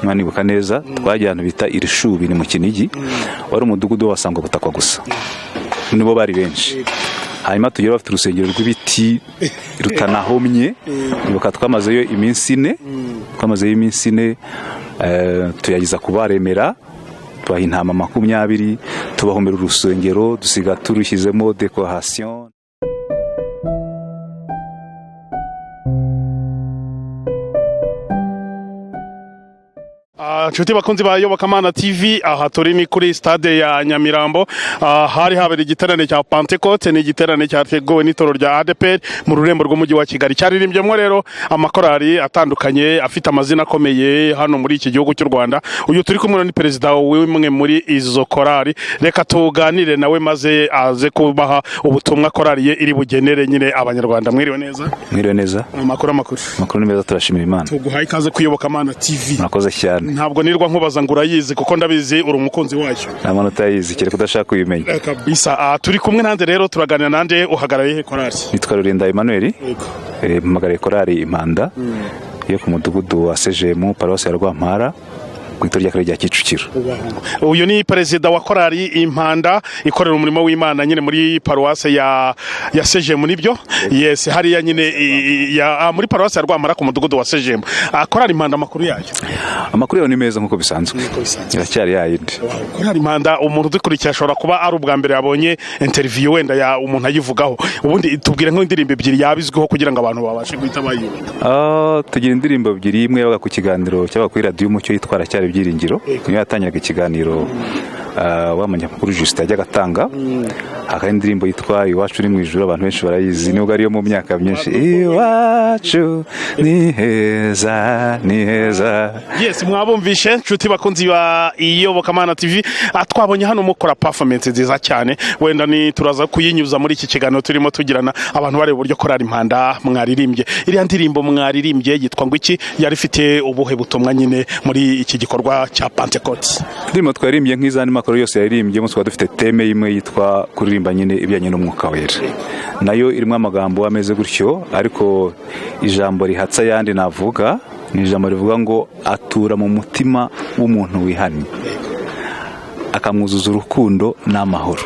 Mwanibuka neza, twagiye ahantu bita Irishubi, ni mu Kinigi, wari umudugudu w'abasangwa butaka gusa, nibo bari benshi. Hanyuma tugera bafite urusengero rw'ibiti rutanahomye. Nibuka twamazeyo iminsi 4, twamazeyo iminsi 4, tuyageza kubaremera, tubaha intama 20, tubahomera urusengero, dusiga turushyizemo décoration. Nshuti bakunzi ba Yobokamana TV, aha turi ni kuri stade ya Nyamirambo. Hari habereye igiterane cya Pentecote, ni igiterane cyateguwe n'itorero rya ADEPR mu rurembo rw'umujyi wa Kigali. Cyaririmbyemo rero amakorali atandukanye afite amazina akomeye hano muri iki gihugu cy'u Rwanda. Uyu turi kumwe ni perezida w'imwe muri izo korali. Reka tuganire nawe maze aze kubaha ubutumwa korali ye iri bugenere nyine Abanyarwanda. Mwiriwe neza? Mwiriwe neza. Amakuru, amakuru? Amakuru ni meza, turashimira Imana. Tuguhaye ikaze ku Yobokamana TV. Murakoze cyane. Ntabwo nirwa nkubaza ngo urayizi, kuko ndabizi uri umukunzi wayo. Nta muntu utayizi, kereka udashaka kuyimenya. Kabisa. Turi kumwe nande rero? Turaganira nande? Uhagarariye he korali? Nitwa Rurinda Emmanuel, mpamagariye korali Impanda yo ku mudugudu wa Sejemu, paruwasi ya Rwampara, ku itorero ry'akarere rya Kicukiro. Uyu ni perezida wa korali Impanda ikorera umurimo w'Imana nyine muri paruwase ya Sejemu, nibyo? Yes, hariya nyine muri paruwase ya Rwampara ku mudugudu wa Sejemu. Korali Impanda, amakuru yayo? Amakuru yayo ni meza nk'uko bisanzwe, iracyari yayindi. Korali Impanda, umuntu udukurikira ashobora kuba ari ubwa mbere yabonye interview wenda ya umuntu ayivugaho. Ubundi tubwire nk'indirimbo ebyiri yabizwiho kugira ngo abantu babashe guhita bayumva. Tugira indirimbo ebyiri. Imwe yabaga ku kiganiro cyabaga kuri Radiyo Umucyo yitwa Aracyari Ibyiringiro, niyo yatangiraga ikiganiro, wa munyamakuru Justin yajyaga atanga. Hakaba indirimbo yitwa Iwacu ni mu ijuru, abantu benshi barayizi nubwo ariyo mu myaka myinshi. Iwacu ni heza, ni heza. Yes, mwabumvishe nshuti bakunzi ba Iyobokamana TV. Twabonye hano mukora performance nziza cyane, wenda ni turaza kuyinyuza muri iki kiganiro turimo tugirana, abantu bareba uburyo korali Impanda mwaririmbye. Iriya ndirimbo mwaririmbye yitwa ngo iki? Yari ifite ubuhe butumwa nyine muri iki gikorwa cya Pentecote? Indirimbo twaririmbye nk'izandi makuru yose yaririmbye, twaba dufite thème imwe yitwa kuririmba nyine ibijyanye n'umwuka wera, nayo irimo amagambo ameze gutyo, ariko ijambo rihatse ayandi navuga ni ijambo rivuga ngo atura mu mutima w'umuntu wihannye, akamwuzuza urukundo n'amahoro.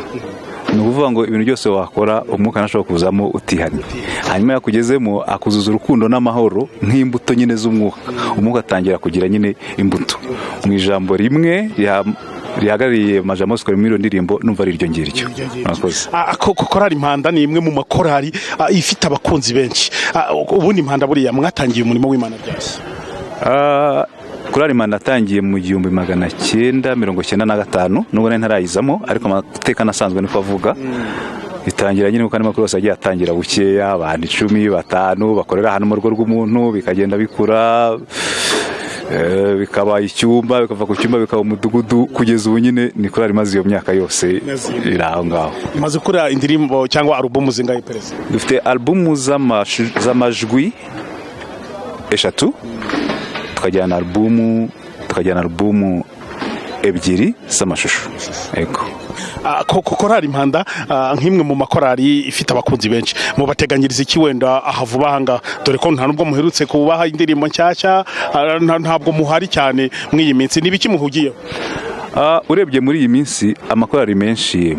Ni ukuvuga ngo ibintu byose wakora, umwuka ntashobora kuzamo utihannye. Hanyuma yakugezemo akuzuza urukundo n'amahoro nk'imbuto nyine z'umwuka, umwuka atangira kugira nyine imbuto. Mu ijambo rimwe rihagarariye amajambo yose muri iyo ndirimbo, numva ari iryo ngiryo. Murakoze. Korali Impanda ni imwe mu makorali ifite abakunzi benshi. Ubundi Impanda buriya mwatangiye umurimo w'Imana ryari? Korali Impanda natangiye mu 1995, nubwo nari ntarayizamo, ariko amateka nasanzwe niko avuga. Itangira nyine kuko andi makuru yose agiye atangira bukeya, abantu 10, 5 bakorera ahantu mu rugo rw'umuntu, bikagenda bikura, bikaba icyumba, bikava ku cyumba bikaba umudugudu, kugeza ubu nyine ni korali imaze iyo myaka yose iri aho ngaho. Imaze gukora indirimbo cyangwa alubumu zingahe, perezida? Dufite alubumu z'amajwi 3, tukajyana alubumu 2 z'amashusho. Yego. Korali Impanda, nk'imwe mu makorali ifite abakunzi benshi, mubateganyiriza iki wenda aha vuba aha ngaha, dore ko nta nubwo muherutse kubaha indirimbo nshyashya, ntabwo muhari cyane muri iyi minsi? Ni ibiki muhugiyeho? Urebye muri iyi minsi amakorali menshi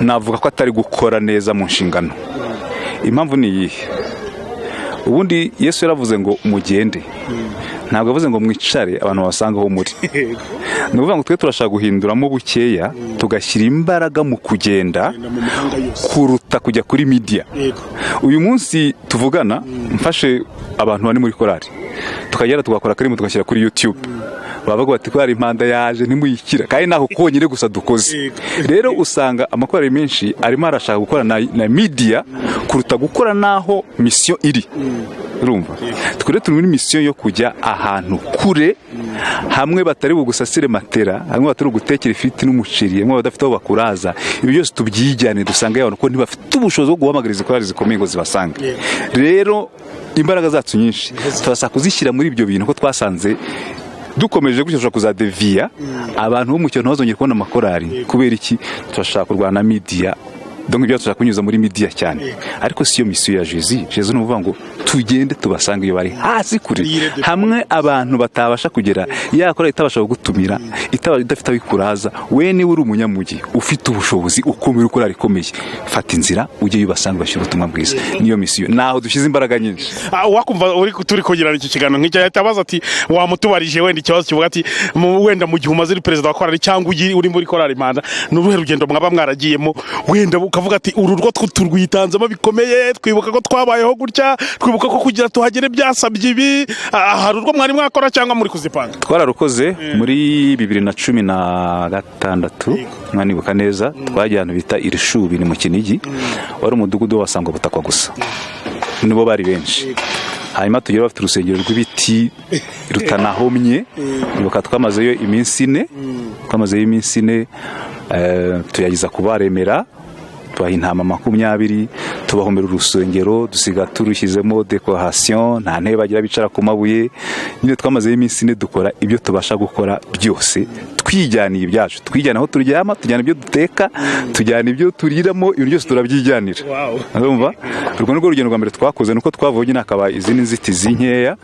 navuga ko atari gukora neza mu nshingano. Impamvu ni iyihe? Ubundi Yesu yaravuze ngo mugende, ntabwo yavuze ngo mwicare abantu babasanga aho muri. Ni ukuvuga ngo twe turashaka guhinduramo bukeya, tugashyira imbaraga mu kugenda kuruta kujya kuri media. Uyu munsi tuvugana, mfashe abantu bari muri korali, tukagera tugakora karimo tugashyira kuri YouTube, bavuga bati korali Impanda yaje ntimuyikira, kandi naho konyine gusa dukoze. Rero usanga amakorali menshi arimo arashaka gukora na media kuruta gukora naho mission iri. Urumva twere turi muri mission yo kujya ahantu kure, hamwe batari bugusasire matera, hamwe batari bugutekera ifiriti n'umuceri, hamwe badafite aho bakuraza. Ibi byose tubyijyane dusange abantu, ko ntibafite ubushobozi bwo guhamagara izi korali zikomeye ngo zibasange. Rero imbaraga zacu nyinshi turasaba kuzishyira muri ibyo bintu, ko twasanze dukomeje gutyo dushobora kuzadeviya abantu bo mu cyaro ntibazongere kubona amakorali. Kubera iki? Turashaka kurwana na media. Donc ibyo dushaka kunyuza muri media cyane, ariko siyo mission ya Jésus. Jésus ni ukuvuga ngo tugende tubasange iyo bari hasi kure, hamwe abantu batabasha kugera, yakora itabasha kugutumira, itaba idafite aho ikuraza. We niba uri umunyamujyi ufite ubushobozi, ukomeye, ukora ikomeye, fata inzira ujye ubasanga, bashyira ubutumwa bwiza. Niyo mission, naho dushyize imbaraga nyinshi. Wakumva uri turi kugirana iki kiganiro nk'icyo, yahita abaza ati: "Wamutubarije wenda ikibazo kivuga ati wenda mu gihe umaze uri perezida wa korali cyangwa uri muri korali Impanda, ni uruhe rugendo mwaba mwaragiyemo, wenda ukavuga ati uru rwo turwitanzemo bikomeye, twibuka ko twabayeho gutya, twibuka ko kugira tuhagere byasabye ibi"? Hari urwo mwari mwakora cyangwa muri kuzipanga? Twararukoze muri 2016, mwanibuka neza. Twagiye ahantu bita Irishubi, ni mu Kinigi, wari umudugudu w'abasangwa butakwa gusa, nibo bari benshi. Hanyuma tugera bafite urusengero rw'ibiti rutanahomye. Nibuka twamazeyo iminsi 4, twamazeyo iminsi 4, tuyageza kubaremera, tubaha intama 20, tubahomera urusengero, dusiga turushyizemo décoration. Nta ntebe bagira, bicara ku mabuye nyine. Twamazeyo iminsi 4, dukora ibyo tubasha gukora byose, twijyaniye ibyacu, twijyana aho turyama, tujyana ibyo duteka, tujyana ibyo turiramo, ibintu byose turabyijyanira. Urumva, urwo ni rwo rugendo rwa mbere twakoze. Nuko twavuye nyine hakaba izindi nzitizi nkeya,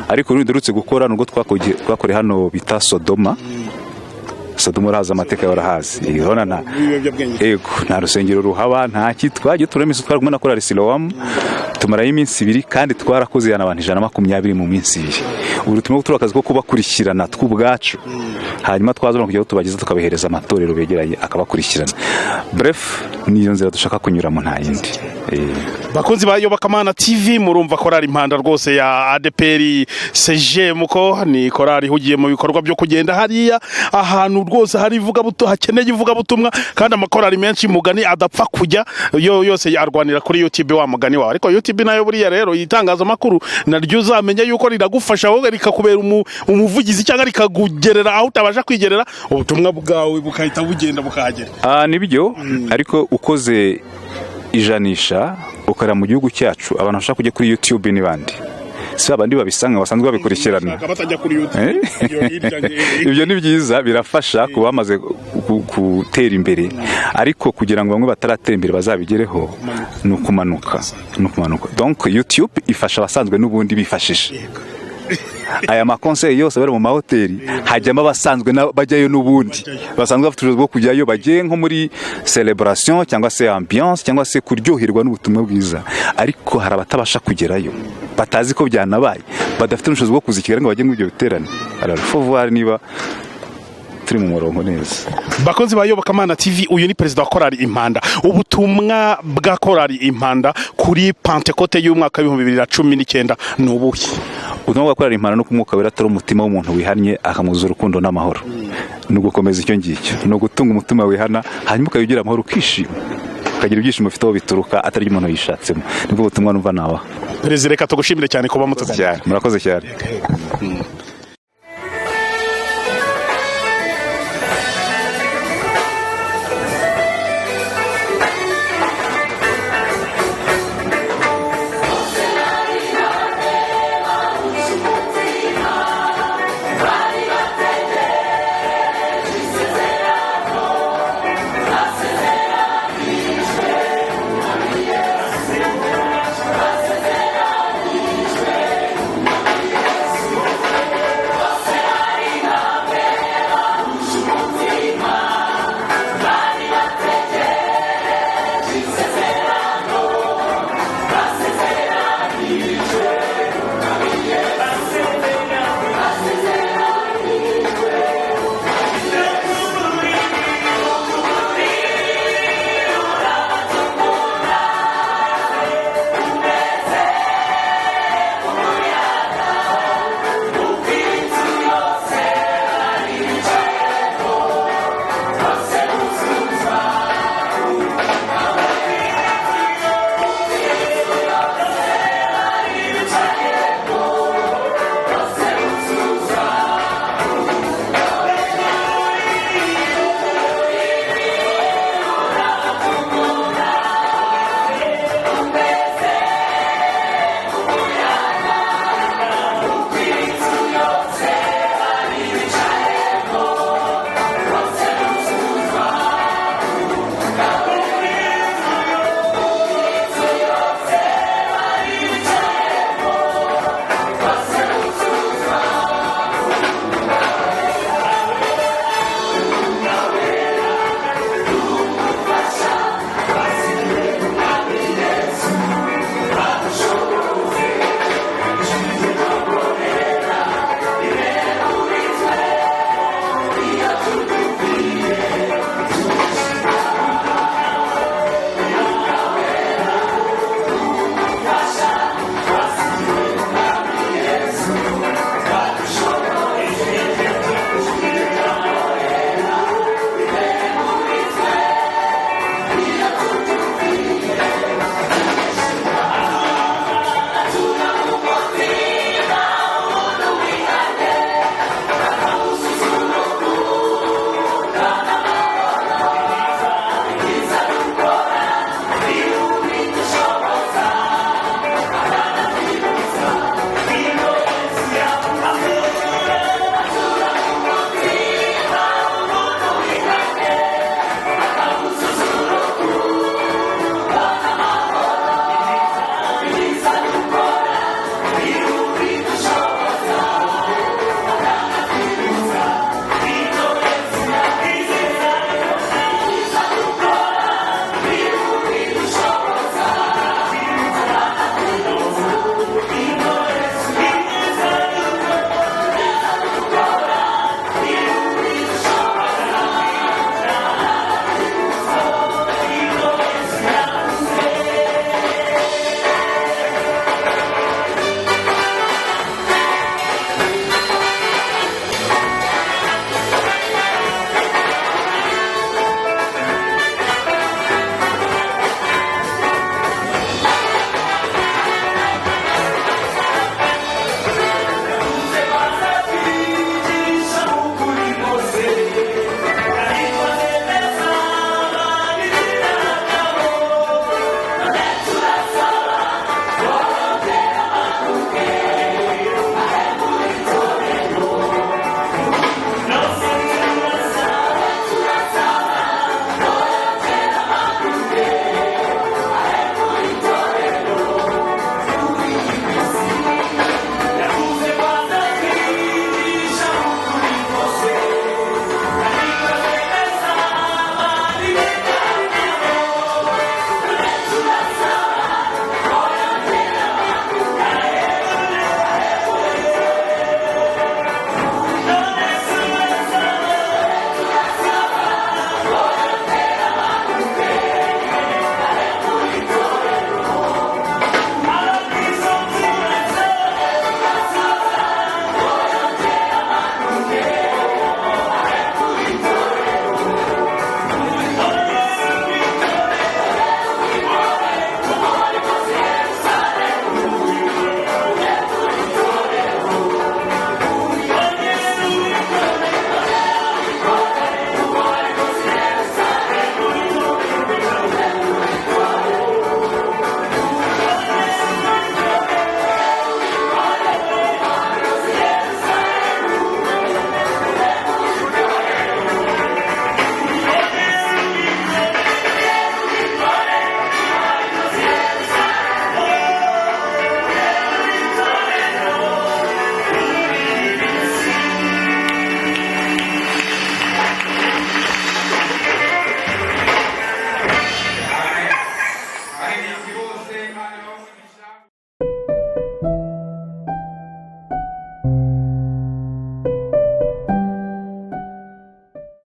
ariko urundi duherutse gukora nubwo twakoreye hano bita Sodoma. Sodoma urahazi, amateka yawe urahazi. Urabona nta Ibiyobyabwenge. Ego, nta rusengero ruhaba, nta ki. Twagiye turamo twari kumwe na korali Silowamu, tumarayo iminsi 2, kandi twarakoze yana abantu 120 mu minsi 2. Ubu turimo gukora akazi ko kubakurikirana tw'ubwacu, hanyuma twazabona kugira ngo tubageze, tukabahereza amatorero begeranye akabakurikirana. Bref, niyo nzira dushaka kunyuramo, nta yindi. Bakunzi ba Yobokamana TV, murumva korali Impanda rwose ya ADEPR CGM ko ni korali ihugiye mu bikorwa byo kugenda hariya ahantu rwose hari ivugabutumwa, hakeneye ivugabutumwa, kandi amakorali menshi mugani adapfa kujya yo yose yarwanira kuri YouTube, wa mugani wawe. Ariko YouTube nayo buriya rero, itangazamakuru naryo uzamenye yuko riragufasha wowe, rikakubera umuvugizi cyangwa rikakugerera aho utabasha kwigerera, ubutumwa bwawe bukahita bugenda bukahagera. Nibyo, ariko ukoze ijanisha ukareba mu gihugu cyacu, abantu bashaka kujya kuri YouTube ni bande? Si babandi babisanga basanzwe babikurikirana? Bashaka batajya kuri YouTube. Iyo hirya Ibyo ni byiza, birafasha ku bamaze gutera imbere, ariko kugira ngo bamwe bataratera imbere bazabigereho ni ukumanuka, ni ukumanuka. Donc YouTube ifasha abasanzwe n'ubundi bifashisha aya makonseri yose bari mu mahoteli, hajyamo abasanzwe bajyayo n'ubundi basanzwe bafite ubushobozi bwo kujyayo, bagiye nko muri celebration cyangwa se ambiance cyangwa se kuryoherwa n'ubutumwa bwiza. Ariko hari abatabasha kugerayo, batazi ko byanabaye, badafite ubushobozi bwo kuza i Kigali ngo bajye muri ibyo biterane. Alors il faut voir niba turi mu murongo neza. Bakunzi ba Yobokamana TV, uyu ni perezida wa korali Impanda. Ubutumwa bwa korali Impanda kuri Pantekote y'umwaka w'2019 ni ubuhe? Ubutumwa bwa korali Impanda no ku Mwuka Wera atari umutima w'umuntu wihannye, akamwuzuza urukundo n'amahoro. Ni ugukomeza icyo ngicyo, ni ugutunga umutima wihana, hanyuma ukagira amahoro, ukishima, ukagira ibyishimo bifite aho bituruka, atari ibyo umuntu yishatsemo. Nibwo butumwa numva nabaha. Perezida, reka tugushimire cyane kuba mutuganye. Cyane, murakoze cyane.